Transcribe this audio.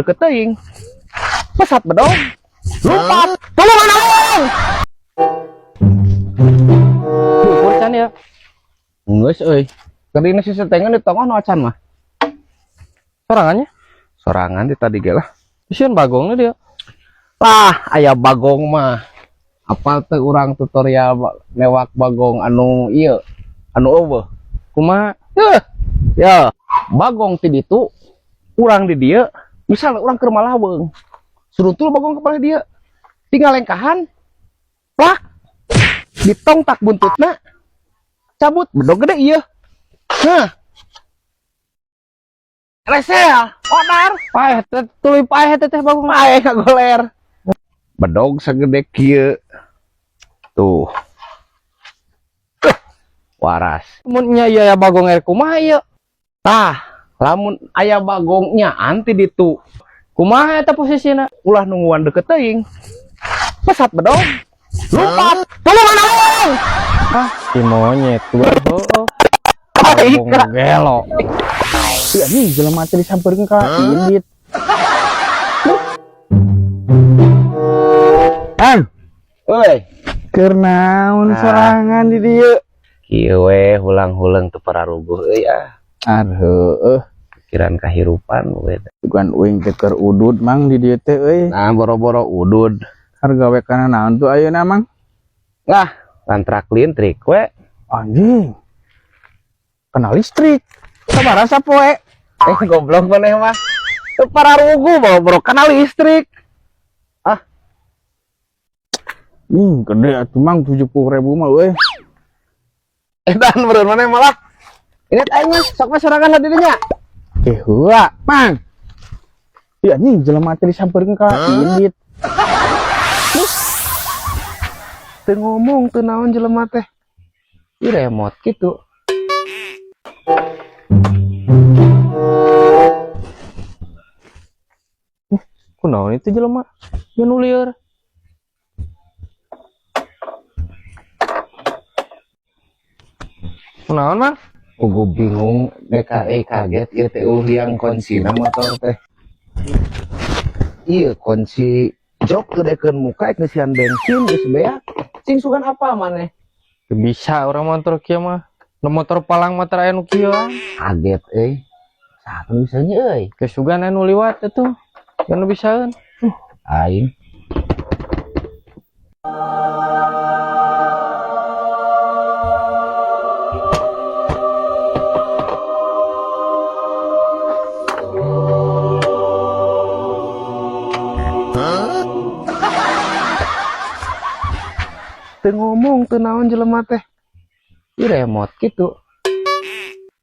Deket teuing. Pesat bedog. Lompat. Tulungan aing. Ukur can ya. Geus euy. Keur si setengan di tonggoh nu acan mah. Sorangannya. Sorangan di tadi ge lah. Sieun bagongna dia. Lah, aya bagong mah. Apal teu urang tutorial newak bagong anu ieu, anu eueuh. Kumaha? Heuh. Ya, bagong ti ditu urang di dieu, misal urang keur malaweung. Suruntul bagong ke palih dieu. Tinggal lengkahan. Plak. Ditongtak buntutna. Cabut bedog gede ieu. Hah. Resel, odar, Paeh teh tuluy paeh teh teh bagong. Paeh kagoler. Bedog segede kieu. Tuh. Waras. Mun nya ieu aya bagong er kumaha ieu? Tah, lamun aya bagongnya anti ditu. Kumaha eta posisina? Ulah nungguan deket teuing. Pesat bedog. Lompat. Tulungan aing. Ah, si monyet gua. Heueuh. Ai, Bagong gelo. Iya nih jelema teh disampeurkeun ka indit. Ang, Euy, keur naon Ah. sorangan di dieu? Kieu we hulang-huleng teu pararuguh euy ah. Arheueuh, Pikiran kahirupan we. bukan uing teh keur udud mang di dieu teh euy. Nah, boro-boro udud. Harga we kana naon tuh ayeuna mang? Lah, lantrak lintrik we. Anjing. Kena listrik. Sabaraha sapoe? Eh, goblok maneh mah. Teu pararuguh boro-boro kana listrik. Gede atuh mang 70.000 mah euy. Edan meureun maneh malah. Ingat aing mah, sok mah sorangan lah dirinya. Eh heula, mang. Iya nih jelema teh disampeurkeun ka indit. Teu ngomong teu naon jelema teh. Ih remote gitu. Kunaon itu jelema? Ya nu lieur. Kunaon mang? Ugu bingung DKE kaget ieu teh eueuh yang kuncina motor teh. Ieu kunci jok gedekeun muka ek ngeusian bensin geus beak. Cing sugan apa maneh? Teu bisa urang motor kieu mah. Nu motor palang mah teu aya nu kieu ah. Kaget euy. Saha bisanya euy? Geus sugan aya nu liwat atuh. Ya nu bisaeun. Aing. Teu ngomong teu naon jelema teh. Ih remote gitu.